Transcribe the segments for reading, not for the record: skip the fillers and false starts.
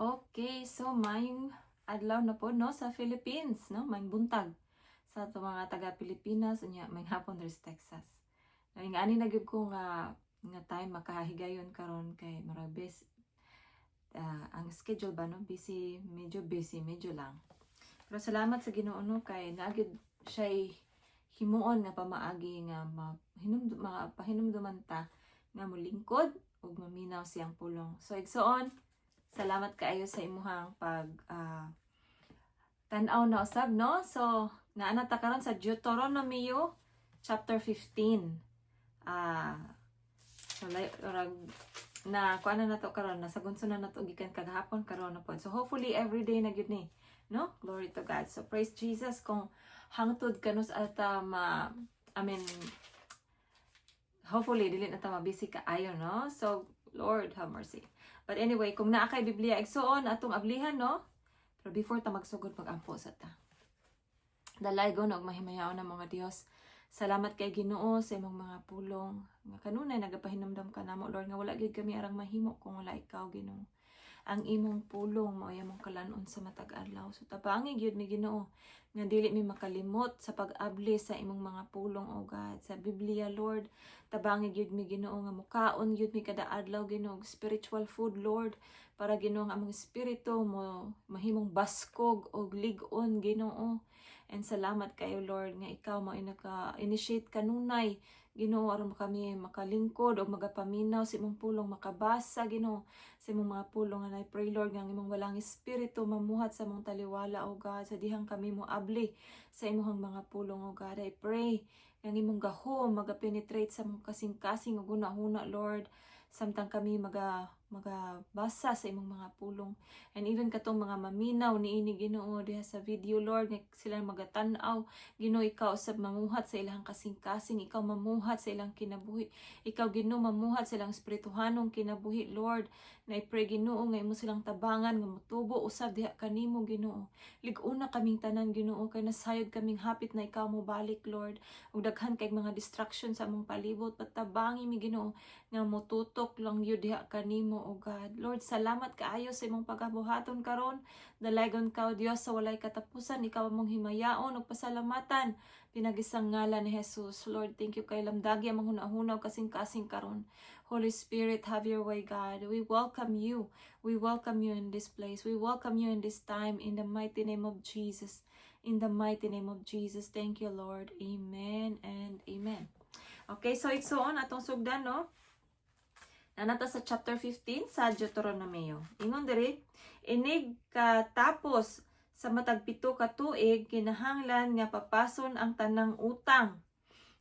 Okay, so maayong adlaw na po, no, sa Philippines, no? Maayong buntag sa ato mga taga Pilipinas, unya maayong hapon diri sa Texas. No, ingani na gyud ko nga time makahigayon karon kay murag bes ang schedule ba, no, busy, medyo busy, medyo lang. Pero salamat sa Ginoo, no, kay naa gyud siya'y himuon nga pamaagi nga mapahinumduman ta nga molingkod ug maminaw siyang pulong. So igsoon, salamat kaayo sa imuhang pag tan-aw na usab, no? So naa na ta karon sa Deuteronomio chapter 15. So rag na kuan na nato karon, nasagunso na nato gikan kagahapon, karon na pod. So hopefully every day na gyud ni, no? Glory to God. So praise Jesus kung hangtod kanus ata ma, I mean, hopefully dili na ta mabisi kaayo, no? So Lord have mercy. But anyway, kung naa kay Biblia, igsuon, atong ablihan, no? Pero before ta magsugod, magampo sa ta. Dalaygon og mahimayaon ng mga Dios. Salamat kay Ginoo sa imong mga pulong nga kanunay nagapahinumdom ka namo, Lord, nga wala gyud kami arang mahimo kung wala ikaw, Ginoo. Ang imong pulong mao among kalan-on sa matag adlaw. So tabangi gyud mi, Ginoo, nga dili mi makalimot sa pag-abli sa imong mga pulong, O God, sa Biblia, Lord. Tabangi gyud mi, Ginoo, nga mukaon gyud mi kada adlaw, Ginoo, og spiritual food, Lord, para, Ginoo, ang among espiritu mo mahimong baskog og lig-on, Ginoo. And salamat kayo, Lord, nga ikaw mo naka-initiate kanunay, Ginoo, aron kami makalingkod og magapaminaw sa imong pulong, makabasa, Ginoo, sa imong mga pulong. And I pray, Lord, nga ang imong balaang espiritu mamuhat sa among taliwala, O God, sa dihang kami mo abli sa imong mga pulong, O God. I pray nga ang imong gahom magapenetrate sa among kasing-kasing ug hunahuna, Lord, samtang kami magabasa sa imong mga pulong. And even katong mga maminaw niini, Ginoo, diha sa video, Lord, nga sila magatan-aw, Ginoo, ikaw usab mamuhat sa ilang kasing-kasing, ikaw mamuhat sa ilang kinabuhi. Ikaw, Ginoo, mamuhat sa ilang espirituhanong kinabuhi, Lord. Na I pray, Ginoo, nga imo silang tabangan nga motubo usab diha kanimo, Ginoo. Lig-una kaming tanan, Ginoo, kay nasayod kaming hapit na ikaw mo balik, Lord. Ug daghan kay mga distraction sa among palibot, patabangi mi, Ginoo, nga motutok lang yun diha kanimo, O God. Lord, salamat kaayo sa imong pagabuhaton karon. Dalaygon ka, O Dios, sa walay katapusan. Ikaw among himayaon ug pasalamatan pinaagi sa ngalan ni Jesus. Lord, thank you kay lamdagi among hunahuna ug kasing-kasing karon. Holy Spirit, have your way, God. We welcome you. We welcome you in this place. We welcome you in this time in the mighty name of Jesus. In the mighty name of Jesus. Thank you, Lord. Amen and amen. Okay, so igsuon, atong sugdan, no? Naa na ta sa chapter 15 sa Deuteronomio. Ingon diri, inig katapos sa matag 7 ka tuig, kinahanglan nga papason ang tanang utang.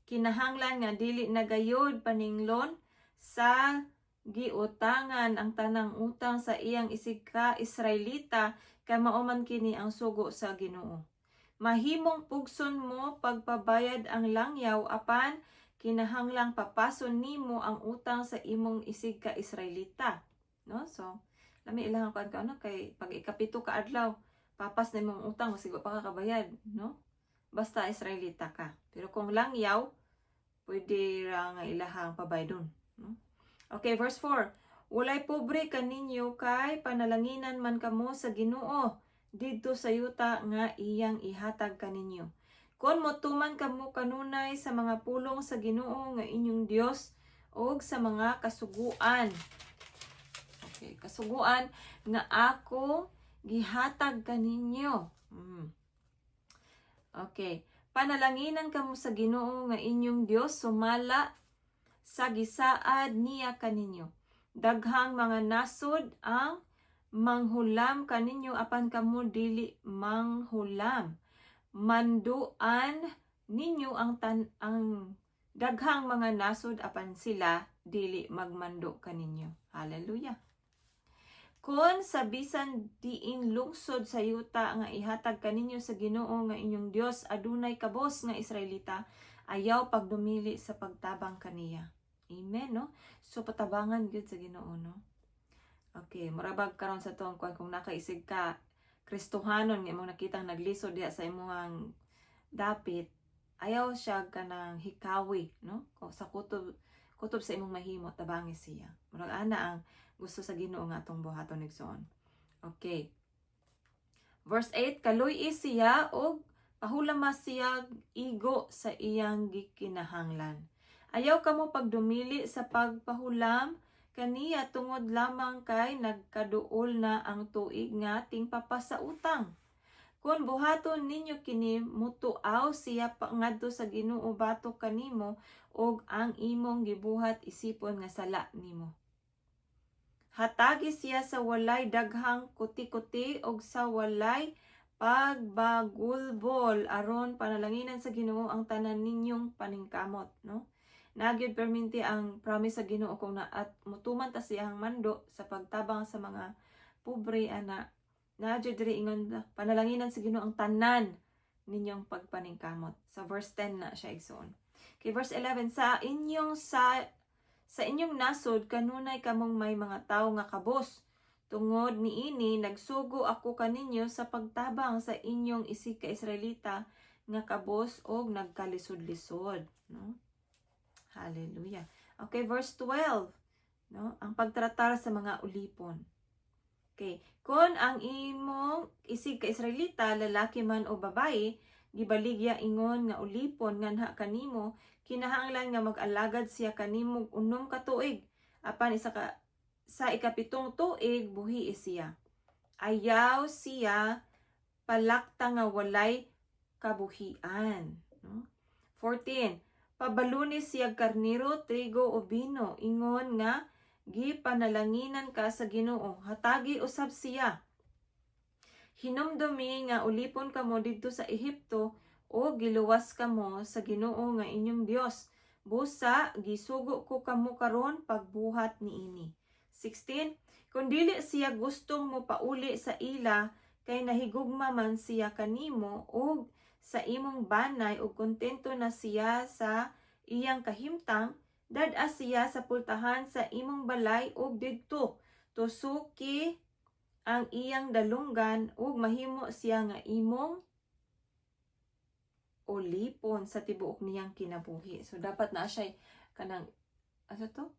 Kinahanglan nga dili na gayod paninglon sa giutangan ang tanang utang sa iyang isig ka Israelita kay mao man kini ang sugo sa Ginoo. Mahimong pugson mo pagpabayad ang langyaw, apan kinahanglang papason nimo ang utang sa imong isig ka Israelita. No? So, lami ilang kuan ka, ano, kay pag 7 ka adlaw papas na imong utang, masig wa pa ka kabayad, no? Basta Israelita ka. Pero kung langyaw, pwede ra nga ilahang pabaydon, no? Okay, verse 4. Walay pobre kaninyo kay panalanginan man kamo sa Ginoo didto sa yuta nga iyang ihatag kaninyo. Kon motuman kamo kanunay sa mga pulong sa Ginoo nga inyong Dios ug sa mga kasuguan. Okay, kasuguan nga ako gihatag kaninyo. Okay. Panalanginan kamo sa Ginoo nga inyong Dios sumala sa gisaad niya kaninyo. Daghang mga nasod ang manghulam kaninyo, apan kamo dili manghulam. Manduan ninyo ang daghang mga nasod, apan sila dili magmando kaninyo. Hallelujah. Kon sa bisan diin lungsod sa yuta nga ihatag kaninyo sa Ginoo nga inyong Dios adunay kabos nga Israelita, ayaw pagdumili sa pagtabang kaniya. Amen, no? So patabangan gyud sa Ginoo, no? Okay, murabag karon sa tuong kuan, kung nakaisig ka Kristohanon nga imong nakitang naglisod diha sa imong dapit, ayaw siya kanang hikawi, no? Kung sa kutob kutob sa imong mahimo, tabangi siya. Murag ana ang gusto sa Ginoo nga atong buhaton, igsoon. Okay. Verse 8, kaluy siya og pahulama siya igo sa iyang gikinahanglan. Ayaw kamo pagdumili sa pagpahulam kaniya tungod lamang kay nagkaduol na ang tuig nga tingpapa sa utang. Kung buhaton ninyo kini, mutuaw siya pa ngadto sa Ginoo batok kanimo ug ang imong gibuhat isipon nga sala nimo. Hatagi siya sa walay daghang kuti-kuti ug sa walay pagbagulbol aron panalanginan sa Ginoo ang tanan ninyong paningkamot, no? Naa gyud perminti ang promise sa Ginoo kung na at mutuman ta siyang mando sa pagtabang sa mga pobre ana. Naa gyud diri ingon panalanginan sa Ginoo ang tanan ninyong pagpaningkamot. Sa verse 10 na siya, igsoon. Okay, verse 11, sa inyong nasod kanunay kamong may mga tawo nga kabos. Tungod niini nagsugo ako kaninyo sa pagtabang sa inyong isig ka Israelita nga kabos og nagkalisod-lisod, no? Hallelujah. Okay, verse 12, no? Ang pagtratar sa mga ulipon. Okay, kung ang imong isig ka Israelita, lalaki man o babayi, gibaligya ingon nga ulipon nganha kanimo, kinahanglan nga mag-alagad siya kanimo 6 ka tuig. Apan isa ka sa ikapitong tuig buhi siya. Ayaw siya palakta nga walay kabuhian, no? 14. Pabaluni siya karniro, trigo o bino ingon nga gipanalanginan ka sa Ginoo. Hatagi usab siya. Hinumdumi nga ulipon kamo didto sa Ehipto o giluwas kamo sa Ginoo nga inyong Dios. Busa gisugo ko kamo karon pagbuhat niini. 16. Kung dili siya gustong mo pauli sa ila kay nahigugma man siya kanimo ug sa imong banay ug kontento na siya sa iyang kahimtang, dad-a siya sa pultahan sa imong balay ug didto tusuki ang iyang dalunggan ug mahimo siya nga imong ulipon sa tibuok niyang kinabuhi. So dapat na siya kanang asa to?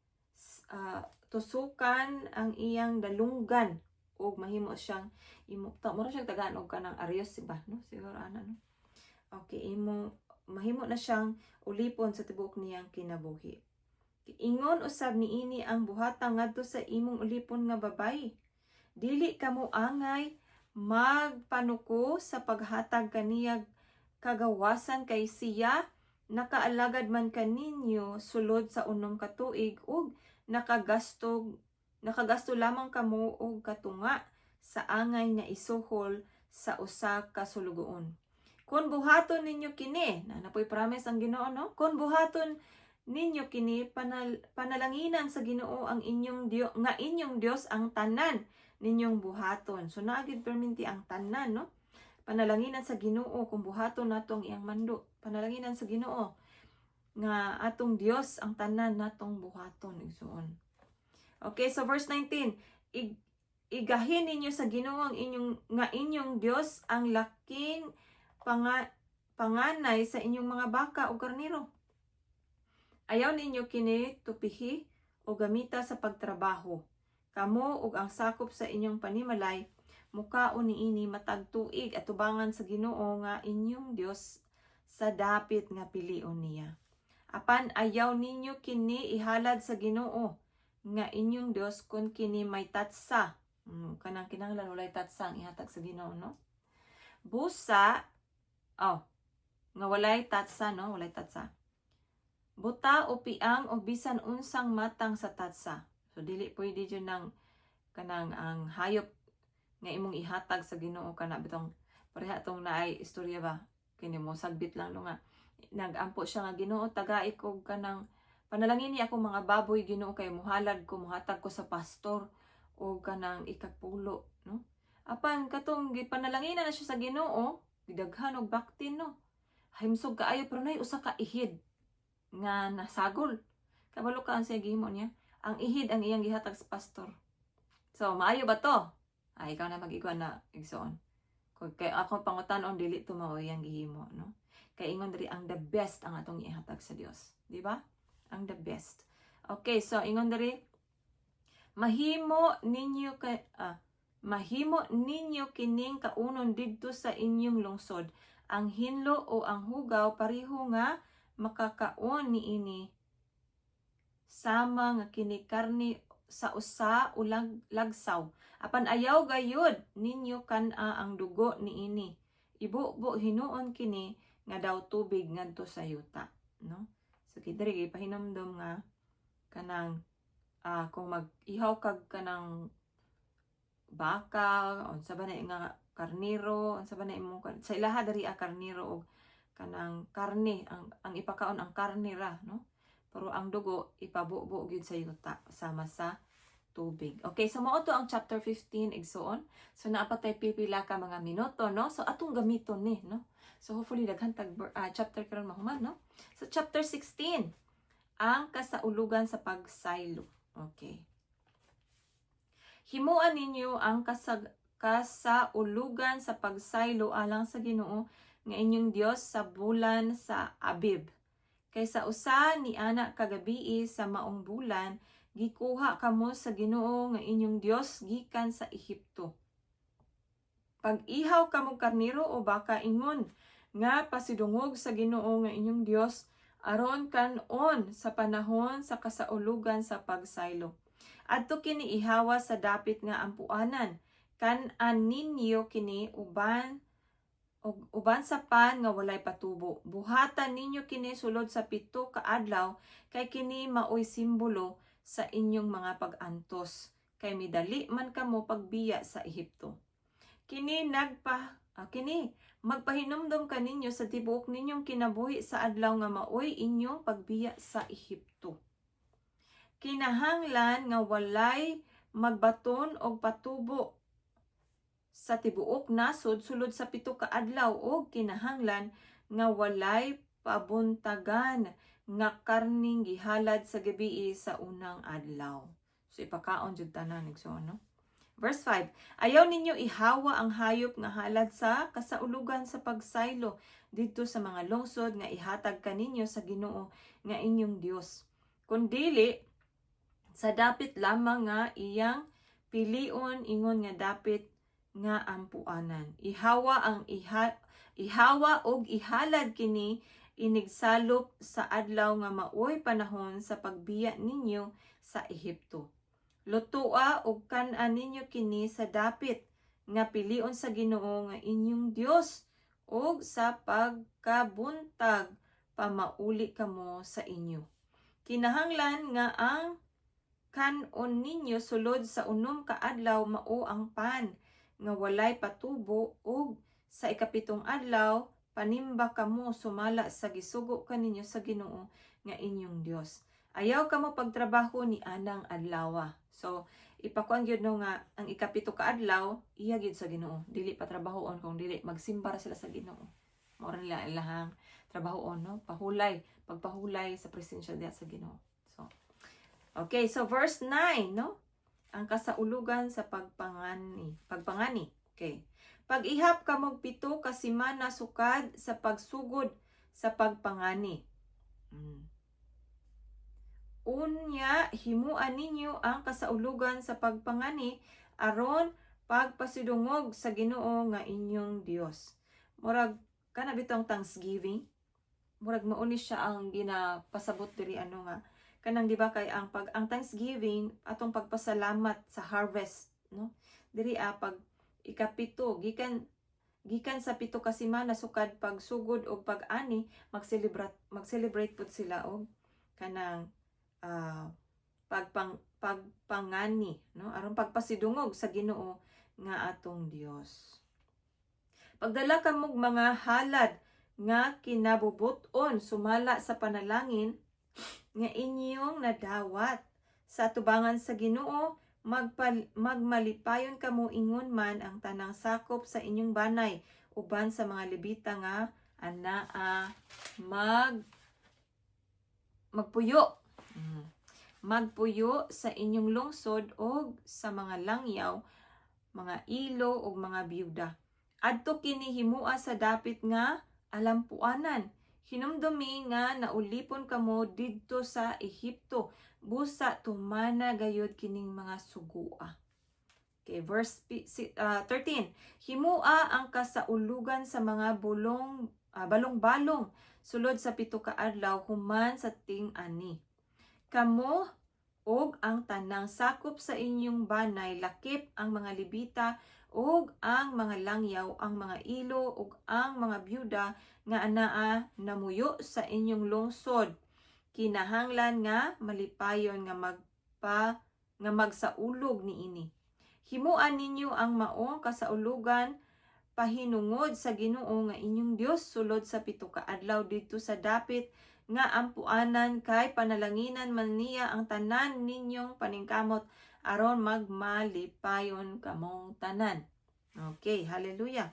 Tusukan ang iyang dalunggan ug mahimo siyang imo ta mura siyang tagaan og kanang aryos ba, no? Siguro ana, no? Okay, imo mahimo na siyang ulipon sa tibuok niyang kinabuhi. Ingon usab niini ang buhata ngadto sa imong ulipon nga babayi. Dili kamo angay magpanuko sa paghatag kaniyag kagawasan kay siya nakaalagad man kaninyo sulod sa 6 ka tuig ug nakagasto lamang kamo og katunga sa angay nga isuhol sa usa ka sulugoon. Kung buhaton ninyo kini, na napoy promise ang Ginoo, no? Kung buhaton ninyo kini, panalanginan sa Ginoo ang inyong Dios nga inyong Dios ang tanan ninyong buhaton. So naa gyud perminti ang tanan, no? Panalanginan sa Ginoo kung buhaton nato ang iyang mando. Panalanginan sa Ginoo nga atong Dios ang tanan natong buhaton, igsoon. Okay, so verse 19, igahin ninyo sa Ginoo ang inyong nga inyong Dios ang laking panganay sa inyong mga baka o karniro. Ayaw ninyo kini tupihi o gamita sa pagtrabaho. Kamo ug ang sakop sa inyong panimalay mukaon niini matag tuig atubangan sa Ginoo nga inyong Dios sa dapit nga pilion niya. Apan ayaw ninyo kini ihalad sa Ginoo nga inyong Dios kung kini may tatsa. Kanang kinahanglan walay tatsa ang ihatag sa Ginoo, no? Busa, oh, nga walay tatsa, no? Walay tatsa. Buta o piang o bisan unsang matang sa tatsa. So dili pwede jud nang kanang ang hayop nga imong ihatag sa Ginoo kana bitong pareha tong naay istorya ba kini mo sagbit lang, no, nga nagampo siya nga, "Ginoo, tagai ko kanang panalangin ni ako mga baboy, Ginoo, kay muhalad ko, muhatag ko sa pastor o kanang ikapulo," no? Apan katong gipanalanginan na siya sa Ginoo, gidaghan og baktin, no? Himsog kaayo, pero nay usa ka ihid nga nasagol. Kabalo ka ang siya gihimo niya? Ang ihid ang iyang gihatag sa pastor. So maayo ba to? Ay, ikaw na mag-igwa na, igsoon. Kung kay ako pangutan-on, dili to mao iyang gihimo, no? Kay ingon diri ang the best ang atong ihatag sa Dios, di ba? Ang the best. Okay, so ingon diri mahimo ninyo kay Mahimo ninyo kining kaunon didto sa inyong lungsod. Ang hinlo o ang hugaw, pareho nga makakaon niini, sama nga kini karne sa usa o lagsaw. Apan ayaw gayud ninyo kan-a ang dugo niini. Ibubo hinuon kini nga daw tubig ngadto sa yuta, no? So diri pahinumdom nga kanang kung mag-ihaw kag kanang baka, unsa ba na nga karniro, unsa ba na imong sa ilaha diri a karniro og kanang karne ang ipakaon, ang karne ra, no? Pero ang dugo ipabubo gyud sa yuta sama sa tubig. Okay, so mao to ang chapter 15, igsuon. So naa pa tay pipila ka mga minuto, no? So atong gamiton ni, no? So hopefully daghan tag chapter karon mahuman, no? So chapter 16, ang kasaulugan sa pagsaylo. Okay. Himuan ninyo ang kasaulugan sa pagsaylo alang sa Ginoo nga inyong Dios sa bulan sa Abib. Kay sa usa ni ana ka gabii sa maong bulan, gikuha kamo sa Ginoo nga inyong Dios gikan sa Ehipto. Pag-ihaw kamo karniro o baka ingon nga pasidungog sa Ginoo nga inyong Dios aron kan-on sa panahon sa kasaulugan sa pagsaylo. Adto kini ihawa sa dapit nga ampuanan. Kan-an ninyo kini uban ug uban sa pan nga walay patubo. Buhatan ninyo kini sulod sa 7 ka adlaw, kay kini maoy simbolo sa inyong mga pag-antos, kay midali man kamo pagbiya sa Ehipto. Kini magpahinumdom kaninyo sa tibuok ninyong kinabuhi sa adlaw nga maoy inyong pagbiya sa Ehipto. Kinahanglan nga walay magbaton og patubo sa tibuok nasod sulod sa 7 ka adlaw ug kinahanglan nga walay pabuntagan nga karning gihalad sa gabii sa unang adlaw. So ipakaon jud tanan, igsoon, no? Verse 5. Ayaw ninyo ihawa ang hayop nga halad sa kasaulugan sa pagsaylo didto sa mga lungsod nga ihatag kaninyo sa Ginoo nga inyong Dios. Kun dili sa dapit lamang nga iyang pilion ingon nga dapit nga ampuanan. Ihawa og ihalad kini inigsalop sa adlaw nga maoy panahon sa pagbiya ninyo sa Ehipto. Lutua og kan-a ninyo kini sa dapit nga pilion sa Ginoo nga inyong Dios, ug sa pagkabuntag pamauli kamo sa inyo. Kinahanglan nga ang kan-on ninyo sulod sa 6 ka adlaw mao ang pan nga walay patubo, ug sa ikapitong adlaw panimba kamo sumala sa gisugo kaninyo sa Ginoo nga inyong Dios. Ayaw kamo pagtrabaho ni anang adlawa. So ipakuan gyud, no, nga ang ikapito ka adlaw iya gyud sa Ginoo. Dili pa trabahoon, kung dili magsimba ra sila sa Ginoo. Mao ra nila ilahang trabahoon, no? Pahulay, pagpahulay sa presensya diha sa Ginoo. So okay, so verse 9, no? Ang kasaulugan sa pagpangani, pagpangani. Okay. Pag-ihap kamog 7 ka semana sukad sa pagsugod sa pagpangani. Unya himuan ninyo ang kasaulugan sa pagpangani aron pagpasidungog sa Ginoo nga inyong Dios. Murag kana bitong Thanksgiving. Murag mao ni siya ang ginapasabot diri, ano, nga kanang, di ba, kay ang Thanksgiving atong pagpasalamat sa harvest, no? Diri a pag ikapito, gikan gikan sa 7 ka semana sukad pagsugod og pag-ani, mag-celebrate pud sila og kanang pagpangani, no, aron pagpasidungog sa Ginoo nga atong Dios. Pagdala kamog mga halad nga kinabubut-on sumala sa panalangin nga inyong nadawat sa atubangan sa Ginoo, magmalipayon kamo, ingon man ang tanang sakop sa inyong banay uban sa mga Levita nga anaa magpuyo. Magpuyo sa inyong lungsod og sa mga langyaw, mga ilo ug mga biyuda. Adto kini himua sa dapit nga alampuanan. Hinumdumi nga naulipon kamo didto sa Ehipto. Busa tumana gayud kining mga sugua. Okay. Okay, verse 13. Himua ang kasaulugan sa mga bulong balong-balong sulod sa 7 ka adlaw human sa ting-ani. Kamo ug ang tanang sakop sa inyong banay, lakip ang mga Lebita ug ang mga langyaw, ang mga ilo ug ang mga byuda nga anaa namuyo sa inyong lungsod, kinahanglan nga malipayon nga magsaulog niini. Himuan ninyo ang maong kasaulugan pahinungod sa Ginoo nga inyong Dios sulod sa 7 ka adlaw didto sa dapit nga ampuanan, kay panalanginan man niya ang tanan ninyong paningkamot aron magmalipayon kamong tanan. Okay, hallelujah.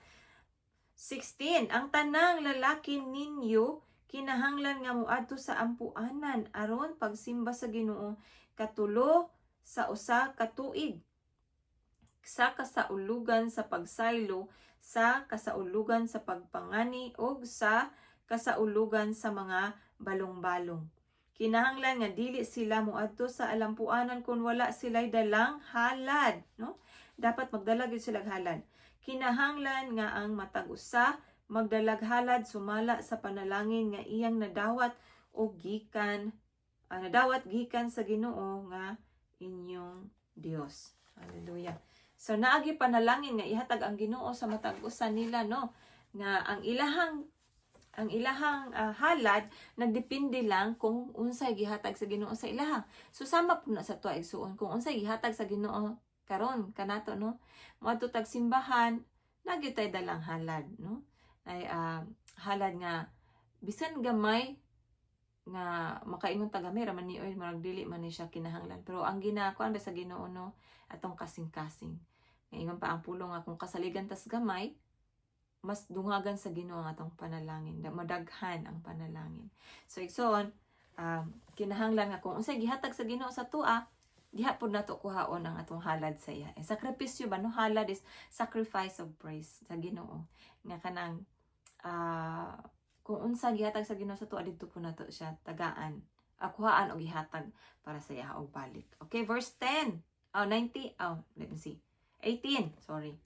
16. Ang tanang lalaki ninyo kinahanglan nga moadto sa ampuanan aron pagsimba sa Ginoo katulo sa usa ka tuig, sa kasaulugan sa pagsaylo, sa kasaulugan sa pagpangani ug sa kasaulugan sa mga balong-balong. Kinahanglan nga dili sila moadto sa alampuanan kung wala sila'y dalang halad, no? Dapat magdala gyud sila halad. Kinahanglan nga ang matag usa magdalag halad sumala sa panalangin nga iyang nadawat gikan sa Ginoo nga inyong Dios. Hallelujah. So naagi panalangin nga ihatag ang Ginoo sa matag usa nila, no, nga ang ilahang halad nagdepende lang kung unsay gihatag sa Ginoo sa ilaha. So sama po na sa tuwa, igsuon, kung unsay gihatag sa Ginoo karon kanato, no. Moadto tag simbahan, naa gyud tay dalang halad, no. Ay halad nga bisan gamay nga makaingon ta gamay ra man ni oy, murag dili man ni siya kinahanglan, pero ang ginakuan ba sa Ginoo, no, atong kasing-kasing. Nga ingon pa ang pulong nga kung kasaligan tas gamay, mas dungagan sa Ginoo ang atong panalangin, madaghan ang panalangin. So igsoon, kinahanglan nga kung unsay gihatag sa Ginoo sa tua, diha pud nato kuhaon ang atong halad sa iya. Eh, sakripisyo ba, no? Halad is sacrifice of praise sa Ginoo nga kanang kung unsa gihatag sa Ginoo sa tua, didto po nato siya tagaan, kuhaan og gihatag para sa iya og balik. Okay, verse 10. Oh, 90. Oh, let me see. 18, sorry.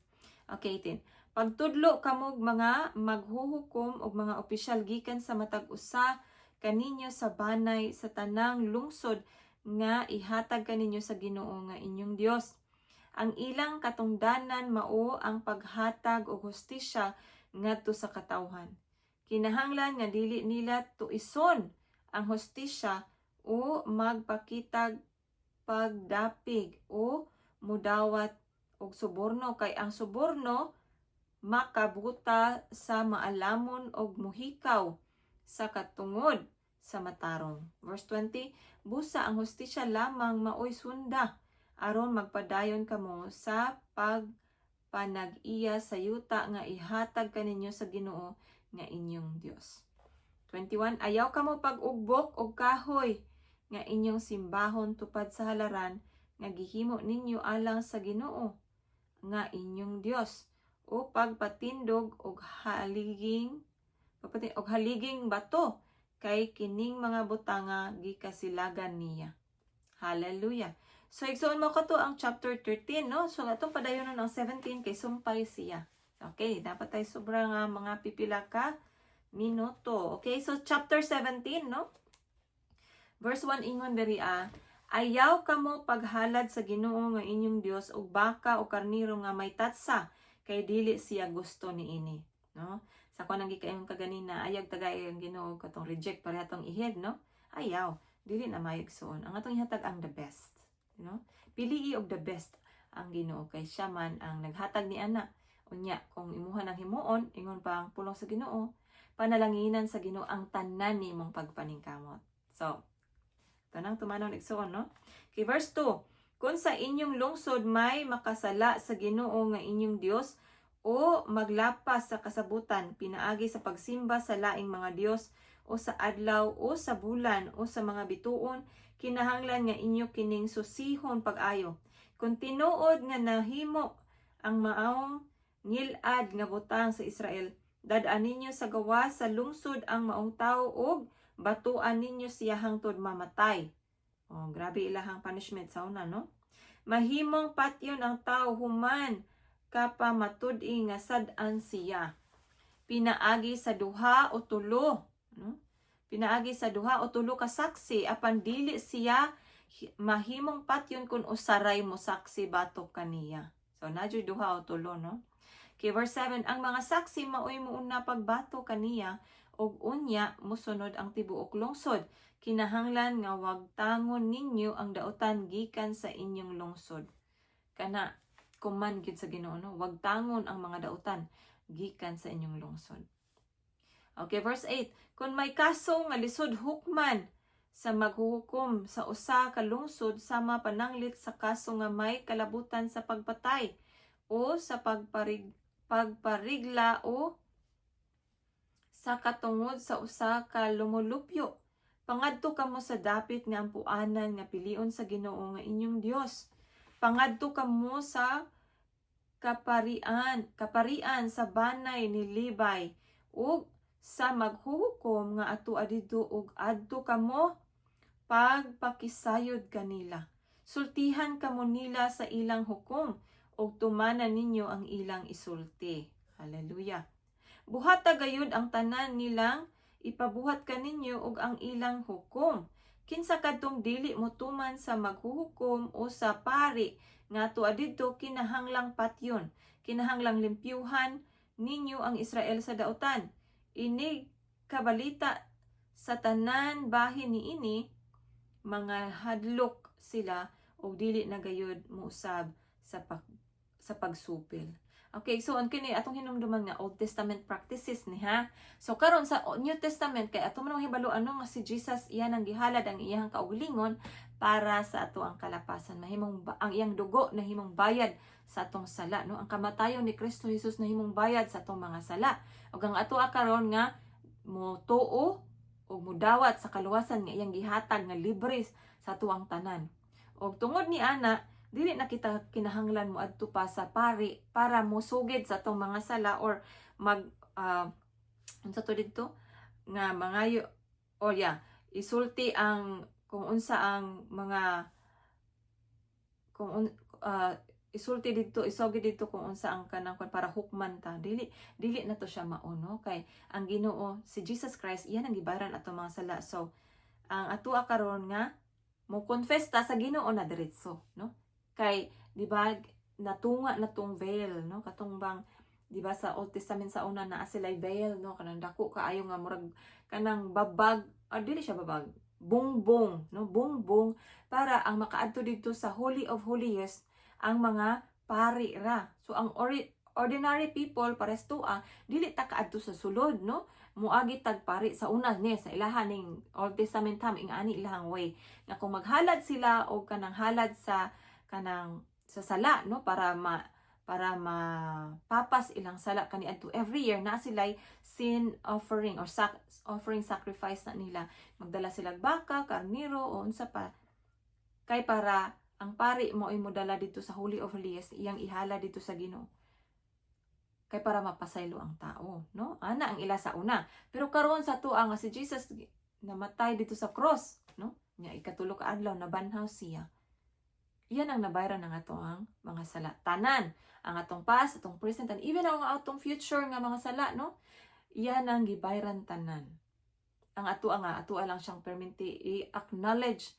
Okay, 18. Pagtudlo kamog mga maghuhukom og mga opisyal gikan sa matag usa kaninyo sa banay sa tanang lungsod nga ihatag kaninyo sa Ginoo nga inyong Dios. Ang ilang katungdanan mao ang paghatag og hustisya ngadto sa katawhan. Kinahanglan nga dili nila tuison ang hustisya o magpakitag pagdapig o mudawat og suborno, kay ang suborno makabuta sa maalamon og muhikaw sa katungod sa matarong. Verse 20, busa ang hustisya lamang maoy sunda aron magpadayon kamo sa pagpanag-iya sa yuta nga ihatag kaninyo sa Ginoo nga inyong Dios. 21, ayaw kamo pag-ugbok og kahoy nga inyong simbahon tupad sa halaran nga gihimo ninyo alang sa Ginoo nga inyong Dios o pagpatindog og haliging bato, kay kining mga butanga gikasilagan niya. Hallelujah. So igsuon mo kato ang chapter 13, no? So atong padayon ang 17 kay sumpay siya. Okay, dapat tayo sobrang mga pipila ka minuto. Okay, so chapter 17, no? Verse 1, ingon diri ayaw kamo paghalad sa Ginoo nga inyong Dios og baka o karniro nga may tatsa, kay dili siya gusto niini, no? Sa kuan ang gikaingon kaganina, ayaw tagay ang Ginoo katong reject pareha tong ihid, no? Ayaw, dili na maayo, igsuon. Ang atong ihatag ang the best, no? Pilii og the best ang Ginoo kay siya man ang naghatag ni ana. Unya kung imuha nang himuon, ingon pa ang pulong sa Ginoo, panalanginan sa Ginoo ang tanan nimong pagpaningkamot. So, tanang tumanon, igsuon, no? Okay, verse 2. Kung sa inyong lungsod may makasala sa Ginoo nga inyong Dios o maglapas sa kasabutan pinaagi sa pagsimba sa laing mga dios o sa adlaw o sa bulan o sa mga bituon, kinahanglan nga inyo kining susihon pag-ayo. Kung tinuod nga nahimo ang maong ngilad nga butang sa Israel, dad-an ninyo sa gawas sa lungsod ang maong tawo ug batuan ninyo siya hangtod mamatay. Oh, grabe ilahang punishment sa una, no? Mahimong patyon ang tao human kapamatud-i nga sad-an siya. Pinaagi sa duha o tulo, no? Pinaagi sa duha o tulo ka saksi, apan dili siya mahimong patyon kung usa ray mo saksi batok kaniya. So naa juy duha o tulo, no? Okay, verse 7, ang mga saksi maoy muuna pagbato kaniya ug unya mosunod ang tibuok lungsod. Kinahanglan nga wagtangon ninyo ang dautan gikan sa inyong lungsod. Kana command gyud sa Ginoo, no? Wagtangon ang mga dautan gikan sa inyong lungsod. Okay, verse 8. Kung may kaso nga lisod hukman sa maghuhukom sa usa ka lungsod, sama pananglit sa kaso nga may kalabutan sa pagpatay o sa pagparigla o sa katungod sa usa ka lumulupyo, pangadto kamo sa dapit nga ampuanan nga pilion sa Ginoo nga inyong Dios. Pangadto kamo sa kaparian sa banay ni Levi ug sa maghuhukom nga ato didto ug adto kamo pagpakisayod kanila. Sultihan kamo nila sa ilang hukom ug tumana ninyo ang ilang isulti. Hallelujah. Buhata gayud ang tanan nilang ipabuhat kaninyo ug ang ilang hukom. Kinsa kadtong dili motuman sa maghuhukom o sa pari nga ato didto, kinahanglang patyon. Kinahanglang limpyuhan ninyo ang Israel sa dautan. Inig kabalita sa tanan bahin niini, mga hadlok sila og dili na gayud mousab sa pagsupil. Okay, so ang kini atong hinumduman nga Old Testament practices ni ha. So karon sa New Testament, kay ato man hibalo ano nga si Jesus, iyan ang gihalad ang iyang kaugalingon para sa ato ang kalapasan. Mahimong ang iyang dugo nahimong bayad sa atong sala, no? Ang kamatayon ni Kristo Jesus nahimong bayad sa atong mga sala. Ug ang ato karon nga mo tuo ug mudawat sa kaluwasan nga iyang gihatag nga libre sa atuang tanan. Og tungod ni ana, dili na kita kinahanglan mo adto pa sa pari para mosugid sa atong mga sala or mag unsa to didto nga mangayo or yeah, isulti ang kung unsa ang mga kung un, isulti didto, isugid didto kung unsa ang kanang kwan para hukman ta. Dili na to siya mao, no, kay ang Ginoo, si Jesus Christ, iyan ang gibayaran atong mga sala. So ang atua karon nga mo confess ta sa Ginoo na diretso, no, kay di ba natunga na tong veil, no? Katong bang di ba sa Old Testament sa una, naa sila veil, no? Kanang dako kaayo nga murag kanang babag, ah, dili siya babag, bongbong, no, bongbong, para ang makaadto didto sa Holy of Holiest ang mga pari ra. So ang ordinary people, pares ah, dili ta kaadto sa sulod, no? Muagi tag pari sa una ni sa ilahan ning Old Testament time, ing ani ilahang way nga kung maghalad sila og kanang halad sa kanang sa sala, no, para mapapas ilang sala kaniadto, every year na sila'y sin offering or offering sacrifice na nila. Magdala sila baka, karniro o unsa pa, kay para ang pari mo ay modala dito sa Holy of Holiest, iyang ihala dito sa Ginoo kay para mapasaylo ang tao, no? Ana ang ila sa una. Pero karon sa tua nga si Jesus namatay dito sa cross, no, nya ikatulo ka adlaw nabanhaw siya, iyan ang nabayran ng ato ang mga sala. Tanan, ang atong past, atong present, and even ang atong future nga mga sala, no? Iyan ang gibayran tanan. Ang ato nga, ato lang siyang perminti i-acknowledge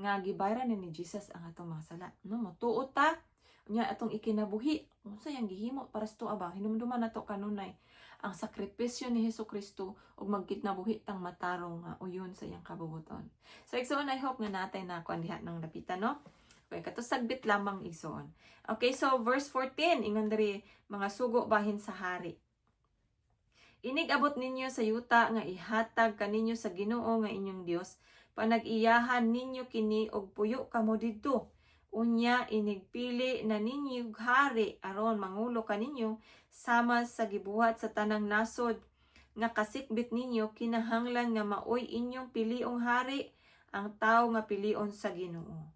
nga gibayran ni Jesus ang atong mga sala. No, motuo ta, nya atong ikinabuhi, unsa yang gihimo para sa tuwa ba? Hinumduman nato kanunay ang sakripisyo ni Hesus Kristo ug magkinabuhi tang matarong nga uyon sa iyang kabubuton. So igsoon, I hope nga natay na kuan diha ng lapitan, no? Okay, kato sagbit lamang, igsoon. Okay, so verse 14, ingon diri, mga sugo bahin sa hari. Inig abot ninyo sa yuta nga ihatag kaninyo sa Ginoo nga inyong Dios, panag-iyahan ninyo kini og puyo kamo didto. Unya inigpili na ninyo og hari aron mangulo kaninyo sama sa gibuhat sa tanang nasod nga kasikbit ninyo. Kinahanglan nga maoy inyong piliong hari ang tawo nga pilion sa Ginoo.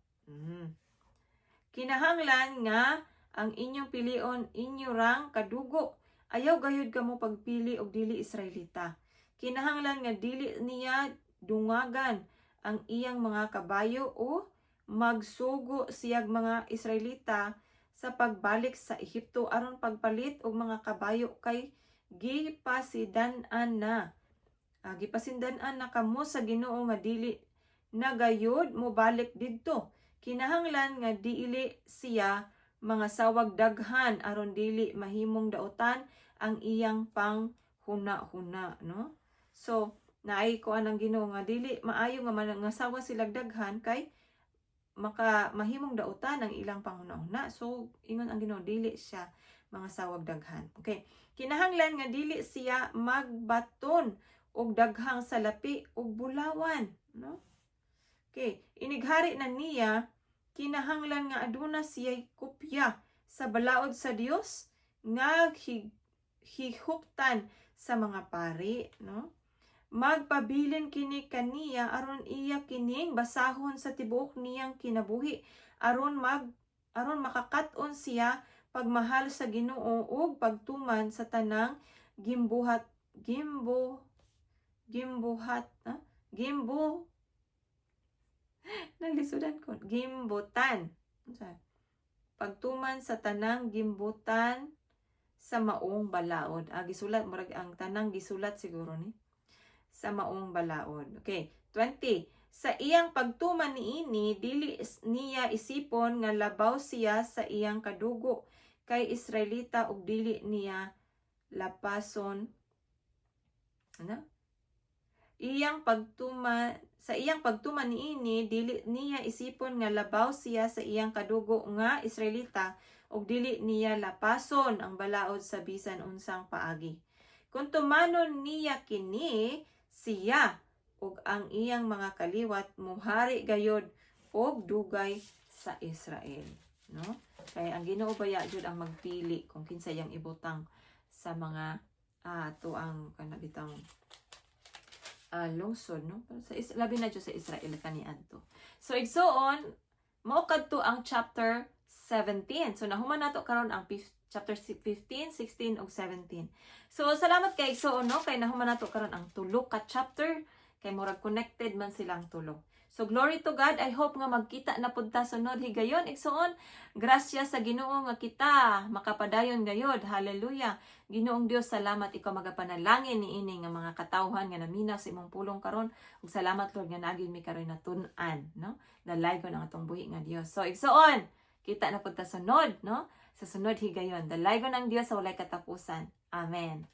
Kinahanglan nga ang inyong pilion inyo rang kadugo. Ayaw gayud kamo pagpili og dili Israelita. Kinahanglan nga dili niya dungagan ang iyang mga kabayo o Magsugo siyag mga Israelita sa pagbalik sa Ehipto aron pagpalit og mga kabayo kay gipasidan-an na. Gipasindan-an na kamo sa Ginoo nga dili na gayud mobalik didto. Kinahanglan nga dili siya mangasawag daghan aron dili mahimong daotan ang iyang pang huna-huna, no? So, naay kuan ang Ginoo nga dili maayo nga mangasawa sila daghan kay maka mahimong dautan ang ilang panghuna-huna. So, ingon ang Ginoo, dili siya mangasawag daghan. Okay. Kinahanglan nga dili siya magbaton og daghang salapi ug bulawan, no? Okay, inighari na niya, kinahanglan nga aduna siya kopya sa balaod sa Dios nga hihuptan sa mga pari, no? Magpabilin kini kaniya aron iya kining basahon sa tibuok niyang kinabuhi aron makakat-on siya pagmahal sa Ginoo ug pagtuman sa tanang gimbuhat gimbo gimbuhat ah? Gimbo, nalisudan ko, gimbutan. Unsa? Pagtuman sa tanang gimbutan sa maong balaod. Gisulat, murag ang tanang gisulat siguro ni sa maong balaod. Okay, 20. Sa iyang pagtuman niini, dili niya isipon nga labaw siya sa iyang kadugo kay Israelita ug dili niya lapason, ano? Iyang pagtuman Sa iyang pagtuman niini, dili niya isipon nga labaw siya sa iyang kadugo nga Israelita ug dili niya lapason ang balaod sa bisan unsang paagi. Kung tumanon niya kini, siya ug ang iyang mga kaliwat muhari gayod og dugay sa Israel, no? Kay ang Ginoo baya jud ang magpili kung kinsa iyang ibutang sa mga tuang kana bitang lungsod, no? Pero sa labi na jud sa Israel kaniadto. So igsuon, mao kadto ang chapter 17. So nahuman nato karon ang chapter 15, 16 ug 17. So salamat kay igsuon, no, kay nahuman nato karon ang tulo ka chapter kay murag connected man silang tulo. So glory to God. I hope nga magkita na pud ta sunod higayon, igsuon. Grasya sa Ginoo nga kita makapadayon gayod. Hallelujah. Ginoong Dios, salamat, ikaw magapanalangin niini nga mga katawhan nga naminaw sa imong pulong karon. Ug salamat, Lord, nga naa gyud mi karon natun-an, no? Dalaygon ang atong buhi nga Dios. So igsuon, kita na pud ta sunod, no? Sa sunod higayon. Dalaygon ang Dios sa walay katapusan. Amen.